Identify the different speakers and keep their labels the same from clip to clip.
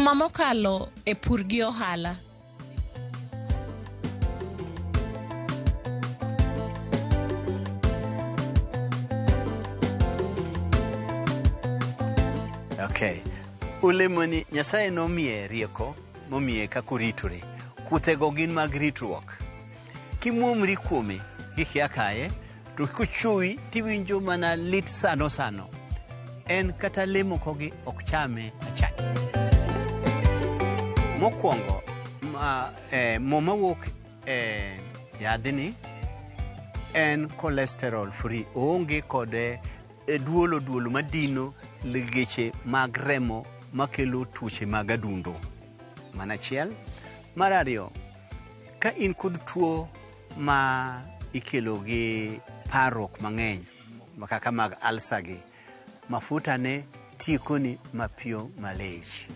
Speaker 1: Juma mokalo e pur gi ohala.
Speaker 2: Okay. Olemoni Nyasaye nomiye rieko momiye kaka oritore. Kuthego gin mag ritruok. Kimuomri kuome kikia kaye to kochowi tiwinjo mana lit sano sano. En kata lee mokogi ok chame achach. Mokwongo, mo mawuok e yadhni en cholesterol free. Oonge kod duolo duolo madino ligeche mag remo makelo tuoche mag adundo. Mano achiel. Mar ariyo, ka in kod tuo ma ikelo gi parruok mang'eny kaka mag ulcer gi, mafuta ne tiekoni mapiyo malich.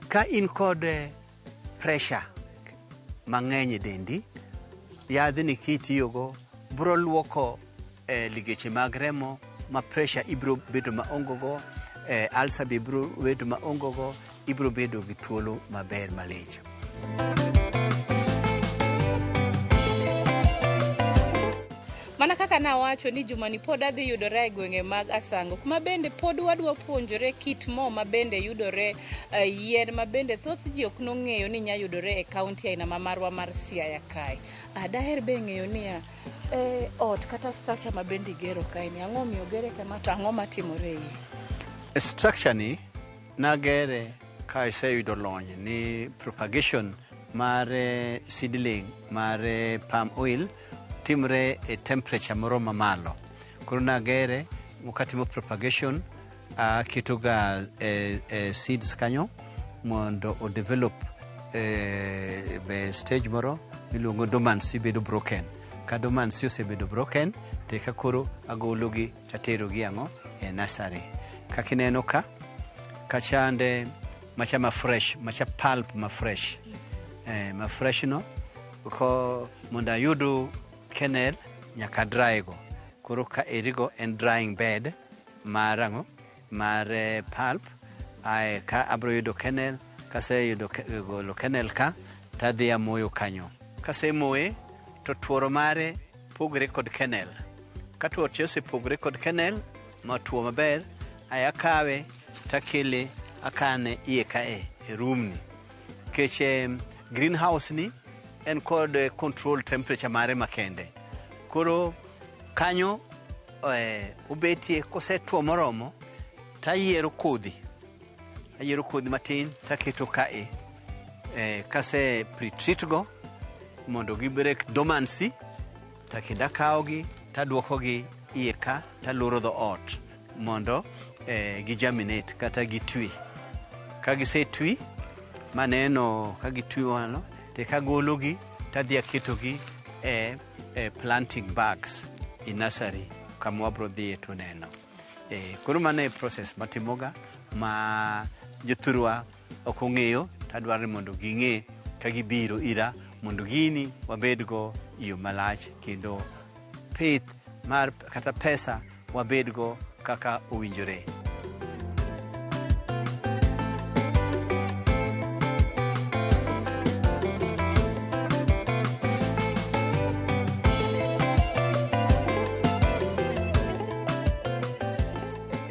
Speaker 2: Ka in kod pressure mang'eny e dendi, yadhni kitiyogo biro luoko ligeche mag remo ma pressure ibiro bedo maonge go, ulcer be biro bedo maonge go, ibiro bedo gi thuolo maber malich.
Speaker 3: Mana kaka nawacho ni jumani pod adhi yudore e gwenge mag Asango, kuma bende pod wadwa puonjore kit mo ma bende yudore, yien ma bende thoth ji ok nong'eyo ni nya yudore e kaunti aina ma marwa mar Siaya kae. Daher be ng'eyo niya, ot kata structure ma bende igero kae ni, ang'o omiyo ogere kama to ang'o matimore e iye?
Speaker 2: Structure ni nagere ka aseyudo lony ni propagation mar seedling mar palm oil timre e temperature moro mamalo. Koro nagere katimo propagation aketo ga seeds kanyo mondo o develop e stage moro miluongo dormancy bedo broken. Ka dormancy osebedo broken, to eka koro agologi taterogi ang'o e nursery. Kaka ineno ka, kachande macha ma fresh, macha pulp ma fresh. Ma fresh no, ko mondo ayud kernel nyaka dry go. Koro ka erigo en drying bed mar ang'o? Mar pulp. Ae ka abro yudo kernel, kaseyudo golo kernel ka, tadhi amoyo kanyo. Kasemoye, to tuoro mare pogre kod kernel. Ka tuor cha osepogre kod kernel, ma tuo maber, ae akawe takele akane iye kae e room ni. Nikech greenhouse ni en kod control temperature mare makende. Koro kanyo obetie kosetuo moromo, tayiero kodhi. Ayiero kodhi matin taketo kae. Kase pre-treat go mondo gi break dormancy, to kendo akawogi taduokogi iye ka taloro dhoot mondo gi germinate kata gitwi. Ka gisetwi, maneno ka gitwi mano, to eka agologi tadhi aketogi e planting bags e nursery kama wabro dhiye to neno. Koro mano e process matimoga ma jothurwa ok ong'eyo tadwaro ni mondo ging'e ka gibiro ira mondo gini wabedgo e yo malach kendo pith mar kata pesa wabedgo kaka owinjore.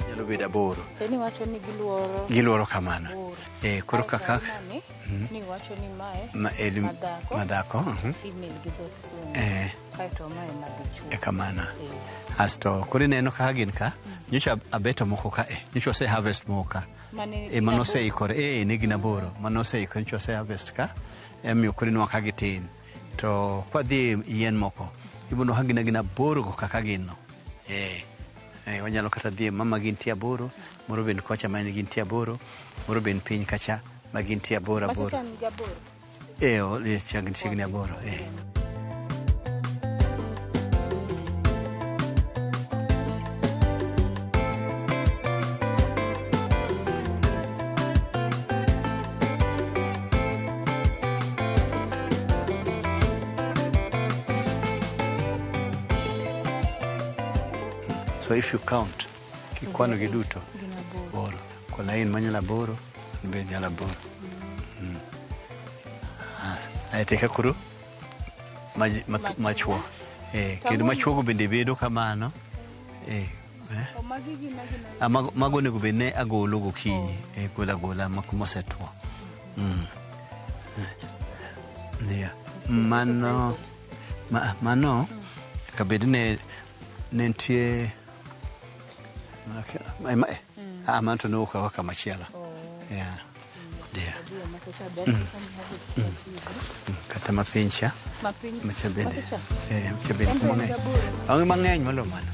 Speaker 2: Nyalo bedo aboro.
Speaker 3: En iwacho ni giluoro
Speaker 2: Giluoro kamano.
Speaker 3: aboro.
Speaker 2: Koro
Speaker 3: Kaeto
Speaker 2: kaka
Speaker 3: aina ni, niwacho ni mae
Speaker 2: ma en
Speaker 3: madhako,
Speaker 2: madhako.
Speaker 3: Female gi dho kisungu. Kaeto mae madichuo.
Speaker 2: E kamano. Asto koro ineno kaka gin ka, nyocha abeto moko ka e, nyocha wase harvest moko ka.
Speaker 3: Mane
Speaker 2: E mano
Speaker 3: gin aboro.
Speaker 2: oseikore, ne gin aboro, mano oseikore nyocha wase harvest ka, emiyo koro inwang'o ka gitin. To kwadhi e yien moko, ibiro neno ka gin agina aboro go kaka gin no. Wanyalo kata dhi e mama gintie aboro, moro bende kocha ma gintie aboro, moro bende piny kacha ma gintie aboro aboro.
Speaker 3: Machacha nigi aboro.
Speaker 2: Cha chiegni aboro. So if you count, kikwano gi duto,
Speaker 3: Gin aboro.
Speaker 2: aboro. Kolain manyalo aboro, Bed nyalo aboro. Aeto eka koro machuo. Kendo machuogo bende bedo kamano. Mago onego bed ni agolo gokinyi. Golo agola mosetuo. Yeah. Mano kabed ne nitie mano to nokawa kamachielo. Yeah. Yeah. Kata mapiny cha. Macha bende. Macha bende mang'eny. Onge mang'eny moloyo mano.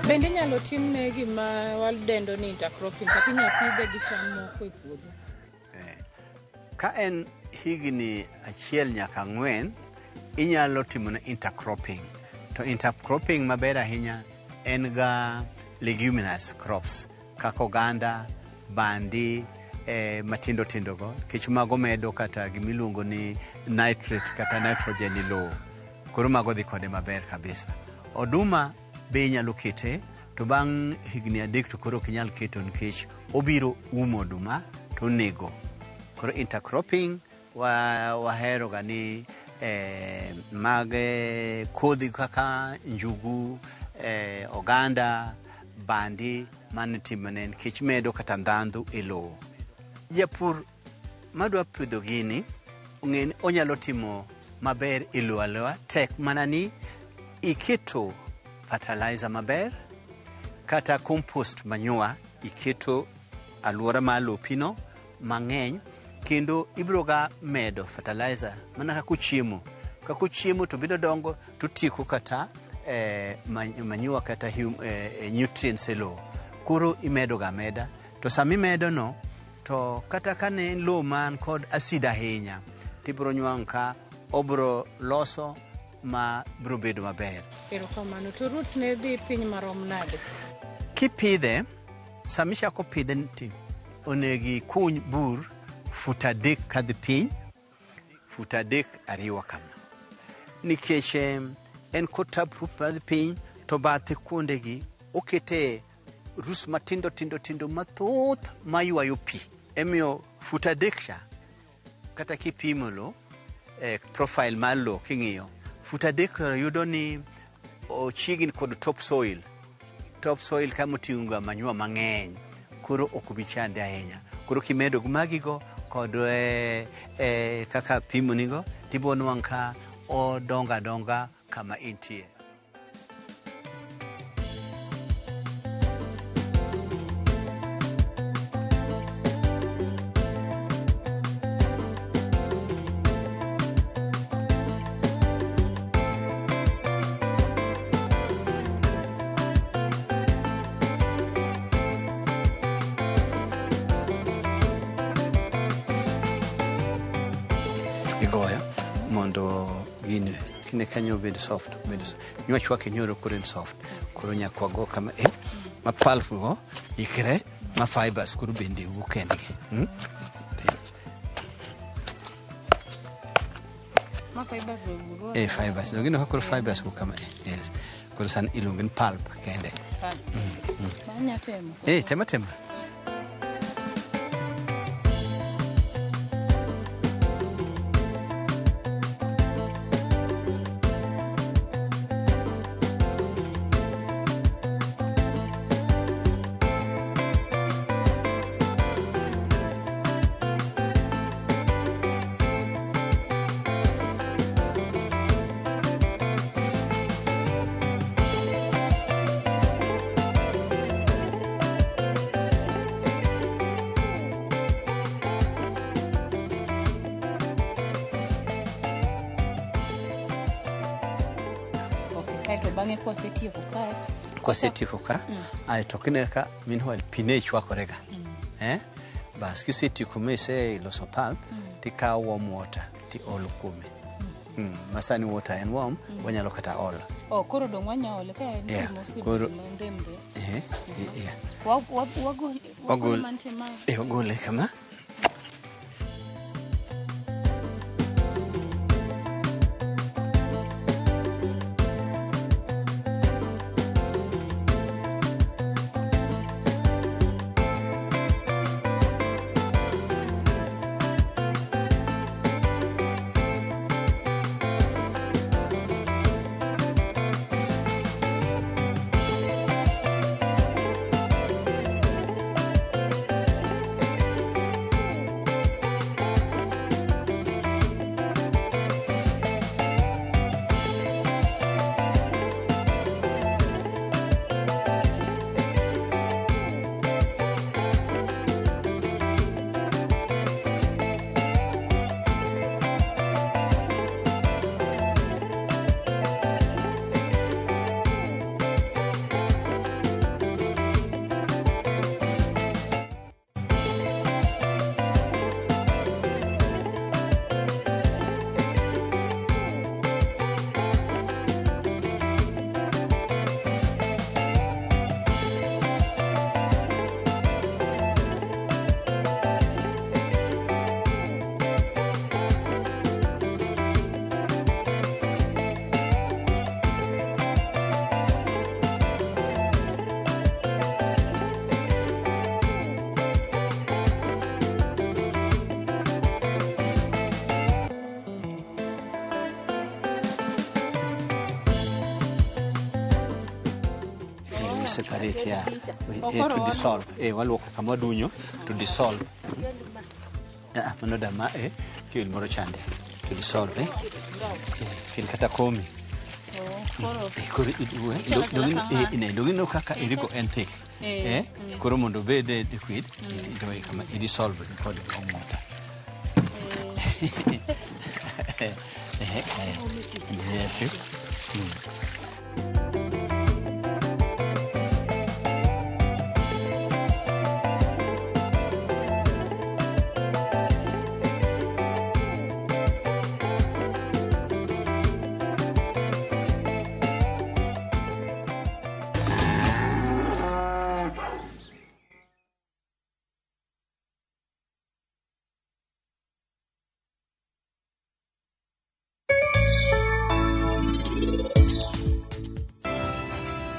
Speaker 3: Bende inyalo timne gima wadendo ni intercropping kata inyalo pidhe gi cham moko e puodho.
Speaker 2: Ka en higni 1 nyaka 4 inyalo timone intercropping. To intercropping maber ahinya en ga leguminous crops kaka oganda, bandi, matindo tindo go, nikech mago medo kata gimiluongo ni nitrate kata nitrogen e lowo. Koro mago dhi kode maber kabisa. Oduma be inyalo kete to bang' higni 3 to koro ok inyal keto nikech obiro umo oduma to onego. Koro intercropping wahero ga ni mag kodhi kaka njugu, oganda, bandi mano itimone nikech medo kata ndhandhu e lowo. Japur madwa pidho gini ong'e ni onyalo timo maber e lowo alowa, tek mana ni iketo fertilizer maber kata compost manure iketo alwora mar lopino mang'eny, kendo ibiro ga medo fertilizer mana kaka ochiemo to bedo dongo to tieko kata manure kata nutrients e lowo. Koro imedo ga ameda, to sama imedo no to kata ka ne en lowo man kod acid ahinya tibiro nwang'o ka obiro loso ma biro bedo maber.
Speaker 3: Erokamano. To roots ne dhi piny marom nade?
Speaker 2: Kipidhe, sama ichako pidhe ni onego ikuny bur fut 3 kadhi piny, fut 3 ariwa kama. Nikech en kod taproot madhi piny to bathe kuondegi okete roots matindo tindo tindo mathoth maywayo pi. Emiyo fut 3 cha kata kipimo lo, profile mar lo king'iyo, fut 3 yudo ni ochiegni kod top soil. Top soil kama oting'o ga manure mang'eny, koro ok obi chande ahinya. Koro kimedo gi magigo kod kaka pimonigo, tibiro nwang'o ka odongo adonga kama entie. Igoyo mondo gini kine kanyo obed soft, obed nywachwake nyoro koro en soft. Koro nyaka wago kama ma pulp go ikre ma fibers koro bende wuok kendgi.
Speaker 3: Ma fibers go wuok.
Speaker 2: Fibers. Gino koro fibers wuok kama. Yes. Koro sani iluongo ni pulp kende.
Speaker 3: Pulp. Ma nya temo.
Speaker 2: Tema tema.
Speaker 3: Kaeto bang'e kwasetieko kae.
Speaker 2: Kwasetieko ka, aeto kineno ka meanwhile pi ne chwakorega. Bas kisetieko miseloso pulp, tikawo warm water tiolo kuome. Ma sani water en warm, wanyalo kata olo.
Speaker 3: Oh, koro dong' wanya ole ka en
Speaker 2: Yeah,
Speaker 3: pi mosebedo
Speaker 2: koro
Speaker 3: mandhemdhe.
Speaker 2: Yeah.
Speaker 3: Wagol mantie mae.
Speaker 2: Wagole kama. Separate, yeah. To dissolve. Waluoko kama wadunyo to dissolve. Ah, mano dama kiel moro chande to dissolve. Kel kata komi. Koro dongino kaka irigo en thick. Koro mondo obed liquid, idoye kama i dissolve kod warm water.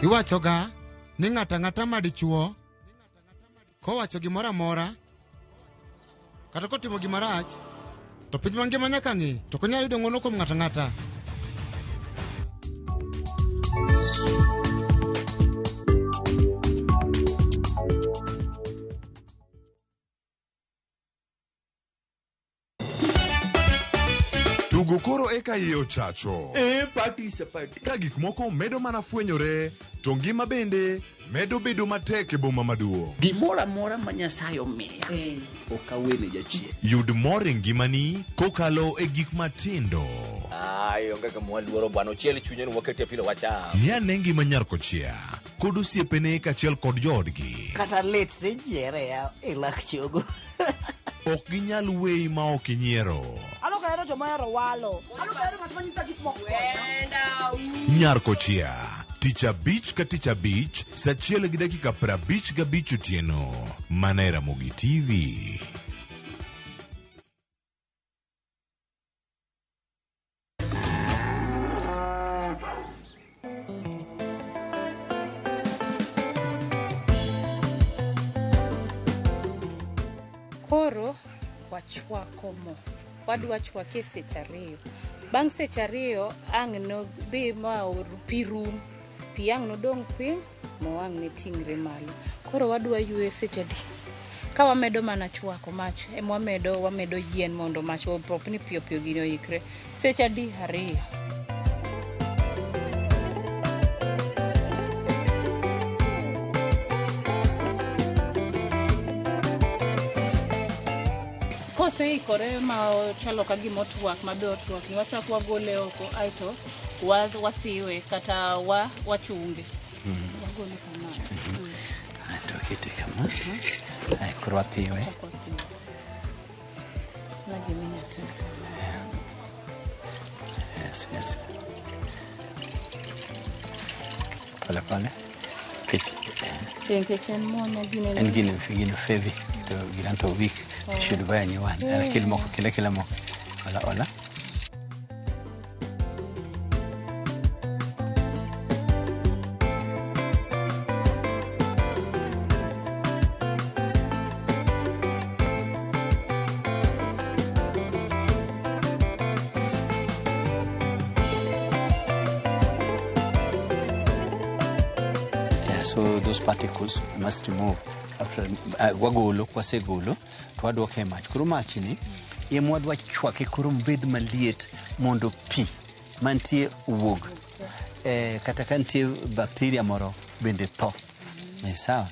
Speaker 4: Iwachoga ni ng'ato ang'ata ma dichuo kowacho gimoro amora kata kotimo gima rach to piny mangima nyaka ng'e to ok onyal yudo ng'wono kuom ng'ato ang'ata.
Speaker 5: Tugo koro eka iye ochacho.
Speaker 6: Party is a party.
Speaker 5: Ka gik moko medo mana fwenyore, to ngima bende medo bedo matek e boma maduong'.
Speaker 6: Gimoro amora ma Nyasaye omiya ok awene jachien.
Speaker 5: Yud mor e ngimani kokalo e gik matindo.
Speaker 7: Ai, onge kama waluoro bwana, ochiel chunye ni wakete pilo wacham.
Speaker 5: Ng'i ane ngima nyar kochia kod osiepene kaachiel kod joodgi.
Speaker 8: Kata lit tinyiere ya e lak chogo.
Speaker 5: Ok ginyal weyi ma ok inyiero.
Speaker 9: An ok ahero joma ohero walo. An ok ahero ng'at ma nyisa gik moko.
Speaker 5: Nyar kochia tich abich ka tich abich saa achiel gi dakika 55 otieno mana e Ramogi TV.
Speaker 3: Koro wachwako mo. Wadwa chwake seche 2. Bang' seche 2 ang' nodhi ma pi rum. Pi ang' nodong' piny, mo ang' ne ting're malo. Koro wadwa ywe seche adi? Ka wamedo mana chwako mach, ema wamedo yien mondo mach opopni piyo piyo gini oikre. Seche adi? 2. Koseikore ma ochalo ka gima otwak mabe otwak ni wachak wagole oko aeto wathiwe kata wachunge. Wagole kama.
Speaker 2: To kete kama. Ai, koro wathiwe.
Speaker 3: Wachak wathiwe. Ma gima inyalo tim.
Speaker 2: Yes. Pole pole. Kech
Speaker 3: Nikech en mo ma gine
Speaker 2: en gino heavy to gino to weak. Should buy a new one. Kill moko kila kila moko. Ola ola. Yeah, so those particles must move after wagolo kwasegolo to wadwoke e mach. Koro machni ema wadwa chwake koro mobed maliet mondo pi mantie owuog. Kata ka nitie bacteria moro bende tho. Sawa.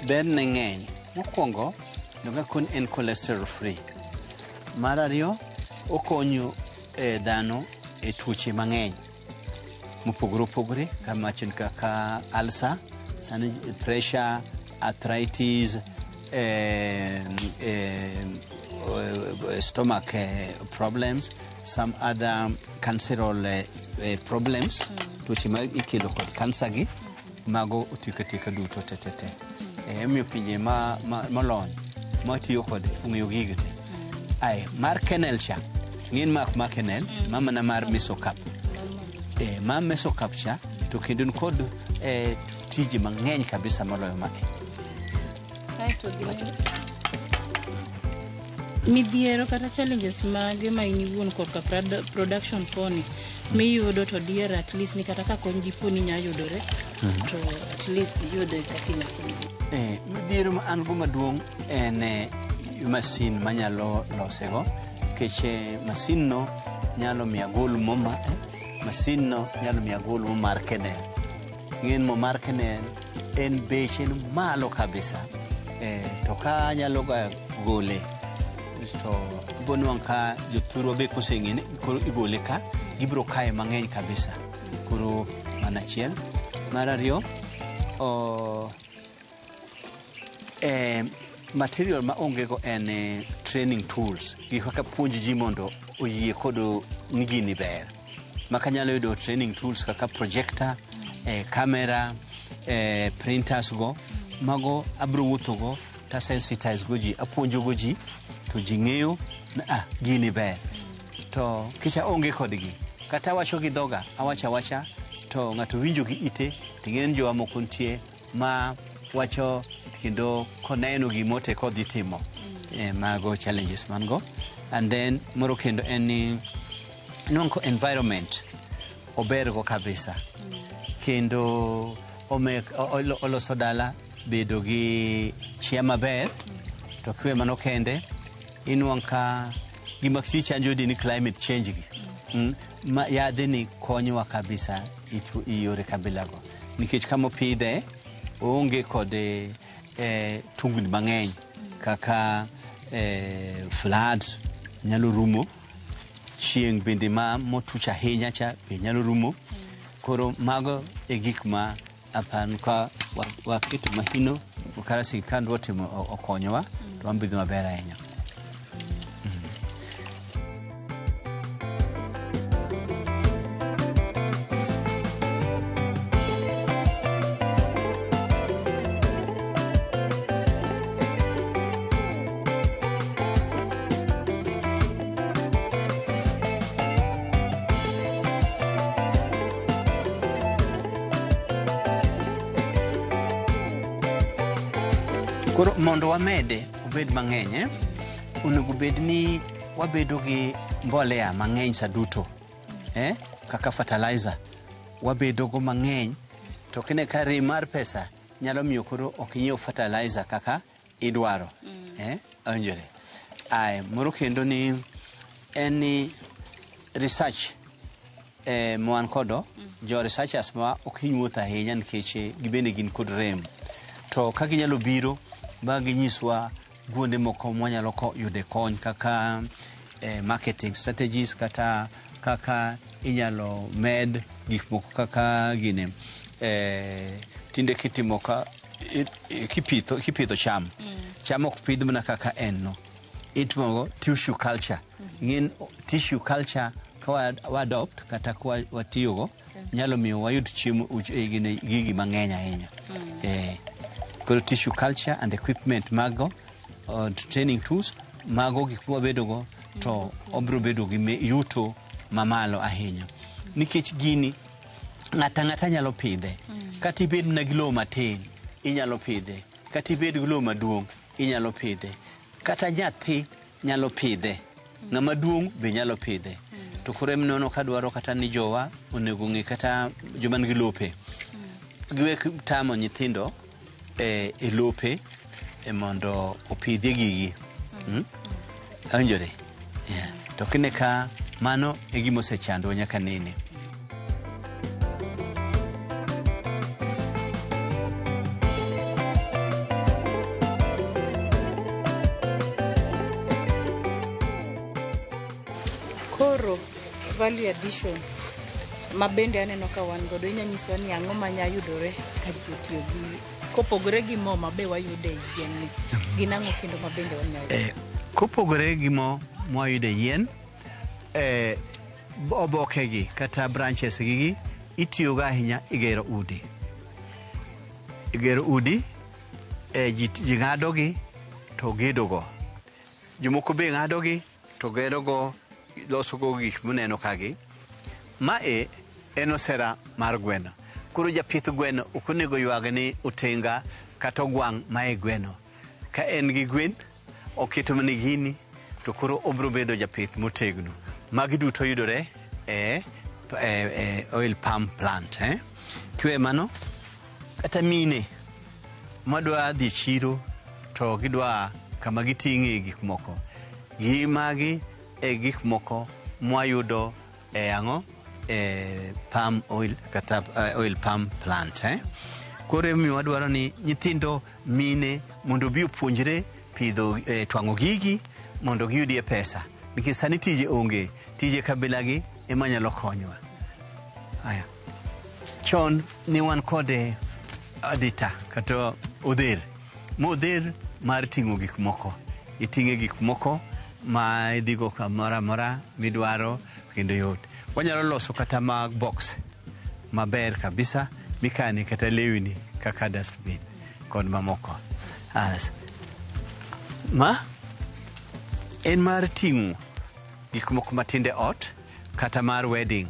Speaker 2: Ber ne ng'eny. Mokwongo, donga kon en cholesterol free. Mar ariyo, okonyo dhano e tuoche mang'eny. mopogore opogore kamachon kaka ulcer, sani pressure, arthritis, stomach problems, some other canceral problems, tuoche ma ikelo kod kansa gi, mago otieko atieka duto te te te. Emomiyo pinje molony matiyo kode ong'eyo gigo te. Ae, mar kernel cha, ng'en mak mar kernel, ma mana mar mesocarp. Ma mesocarp cha to kendo nikod tije mang'eny kabisa moloyo mae.
Speaker 3: Kaeto gini midhiero kata challenges mage ma in iwuon korka production koni miyudo to dier at least ni kata ka kony dipo ni nya yudore to at least iyude kaka inya konyi.
Speaker 2: Midhiero ma an go maduong' en masin manyalo losego, nikech masin no nyalo miyo agol mo ma masin no nyalo miyo agol mo mar kernel. Ing'e ni mo mar kernel en beche ni malo kabisa. To ka anyalo ga gole to ibo nwang'o ka jothurwa be koseng'e ni koro igole ka, gibiro kaye mang'eny kabisa. Koro mano achiel. Mar ariyo, material ma onge go en training tools, gik kaka puonj ji mondo oyie kod ni gini ber. Ma kanyalo yudo training tools kaka projector, camera, printers go, mago abiro wuotho go to sensitize go ji, apuonjo go ji to ji ng'eyo ni gini ber. To kicha onge kodgi, kata awacho gi dhoga, awacho awacha to ng'ato winjo gi ite, to ing'e ni jowa moko nitie ma wacho kendo koneno gimo te kodhi timo. Mago challenges man go. And then moro kendo en ni inwang'o ko environment ober go kabisa. Kendo oloso dala bedo gi chia maber, to kiwe mano kende, inwang'o ka gima chanjo ni climate change gi. Ma yadhe ni konyowa kabisa e yore kabilago. Nikech kama opidhe, oonge kod tungni mang'eny kaka flood nyalo rumo, chieng' bende ma motuch ahinya cha be nyalo rumo. Koro mago e gik ma aparo ka waketo mahino kata sirkal dwa timo okonyowa to wan bidhi maber ahinya. Koro mondo wamede obed mang'eny, onego bed ni wabedo gi mbolea mang'eny sa duto, kaka fertilizer wabedo go mang'eny, to kine ka rem mar pesa nyalo miyo koro ok inyiew fertilizer kaka idwaro. Awinjore. Ae, moro kendo ni en ni research ma wan kodo, jo researchers ma ok hiny wuotho ahinya nikech gibende gin kod rem. To ka ginyalo biro ba ginyiswa kuonde moko mwanyalo yude kony kaka marketing strategies, kata kaka inyalo med gik moko kaka gine tinde kitimo ka kipitho cham, cham ok pidh mana kaka en no, itimo tissue culture. Ing'e tissue culture ka wa adopt kata ka watiyogo nyalo miyo wayud chiemo gine gigi mang'eny ahinya. Koro tissue culture and equipment mago, training tools mago gik mwabedo go to obiro bedo gi yuto mamalo ahinya. Nikech gini ng'ata ng'ata nyalo pidhe, kata ibed mana gi lowo matin inyalo pidhe, kata ibed gi lowo maduong' inyalo pidhe, kata nyathi nyalo pidhe, ng'ama duong' be nyalo pidhe. To koro em nono ka dwaro kata ni jowa onego ng'e kata joma nigi lope giwek tamo nyithindo e lope mondo opidhie gigi. Awinjore? Yeah. To kine ka mano e gima osechandwa nyaka nene.
Speaker 3: Koro value addition Ma bende aneno ka wan godo inya nyisowa ni ang'o manya yudore ka ji otiyo gi kopogore gi mo ma be wayudo e yien ni gin ang'o kendo ma bende wanya yudo?
Speaker 2: Kopogore gi mo mwayudo e yien, obokegi kata branches gigi itiyogo ahinya e gero udi. E gero udi, ji ng'adogi to gedogo. Jomoko be ng'adogi to gedogo, losogo gik muneno kagi. Mae en osera mar gweno. Koro japith gweno ok onego ywag ni otenga kata ogwang' mae gweno. Ka en gi gwen, oketo mana gini to koro obiro bedo japith motegno. Magi duto yudore e oil palm plant. Kiwe mano, kata mine madwa dhi chiro to gidwa kama giting'e gik moko. Gi magi e gik moko mwayudo e ang'o? E palm oil kata oil palm plant. Koro emomiyo wadwaro ni nyithindo mine mondo obi opuonjre pidho, twang'o gigi mondo giyudie pesa. Nikech sani tije onge, tije kabilagi ema nyalo konyowa. Aya. Chon ne wan kod adita kata odher. Modher mar ting'o gik moko. Iting'e gik moko ma idhigo kamoro amora midwaro kendo yot. Wanyalo loso kata mag box maber kabisa mikane kata lewni kaka dustbin kod mamoko. As. Ma en mar ting'o gik moko matindo e ot kata mar wedding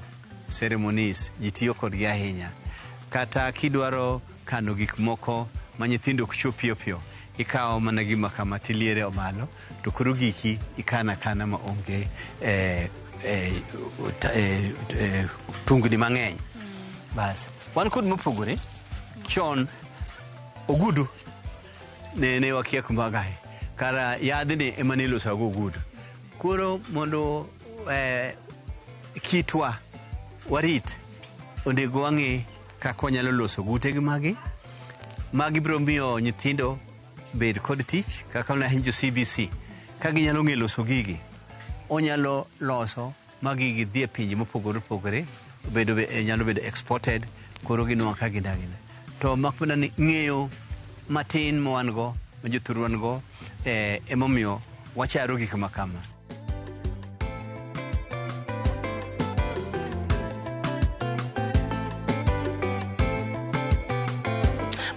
Speaker 2: ceremonies ji tiyo kodgi ahinya. Kata kidwaro kano gik moko ma nyithindo ok chop piyo piyo, ikawo mana gima kama tiliere malo to koro giki ikano akana ma onge tungni mang'eny. Bas, wan kod mopogore. Chon ogudu ne wakia kuma gae. Kara yadhni ema ne ilosogo ogudu. Koro mondo kitwa warit, onego wang'e kaka wanyalo loso gutegi magi. Magi biro miyo nyithindo bed kod tich kaka ne jo CBC. Ka ginyalo ng'e loso gigi, onyalo loso ma gigi dhi e pinje mopogore opogore, bedo nyalo bedo exported, koro ginwang'o ka gin agina. To mak mana ni ng'eyo matin ma wan go, ma jothur wan go, emomiyo wacharo gik ma kama.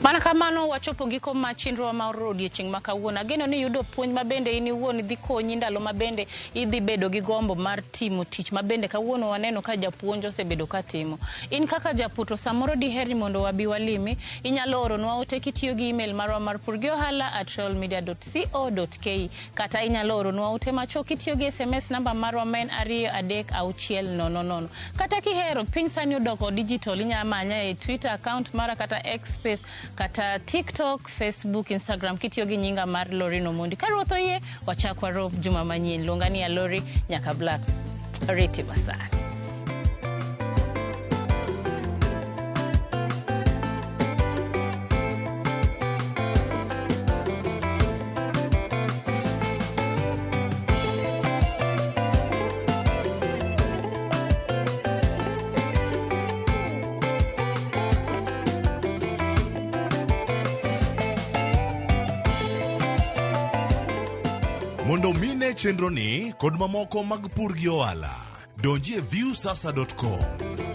Speaker 3: Mana kamano wachopo giko ma chenro mar odiechieng' ma kawuono. Ageno ni iyudo puonj ma bende in iwuon dhi konyi ndalo ma bende idhi bedo gi gombo mar timo tich ma bende kawuono waneno ka japuonj osebedo ka timo. In kaka japur to samoro diher ni mondo wabi walimi, inyalo oronwa ote kitiyo gi email marwa mar purgiohala@royalmedia.co.ke kata inyalo oronwa ote machuok kitiyo gi SMS namba marwa ma en 23600. Kata kihero, piny sani odoko digital, inyalo manya e Twitter account mara kata X space kata TikTok, Facebook, Instagram kitiyo gi nyinga mar Lorraine Omondi. Ka Ruoth oyie, wachak warom juma manyien. Luonga ni Alori nyaka Black. Riti masani.
Speaker 5: Mondo mine chenro ni kod mamoko mag pur gi ohala, donji e viewsasa.com.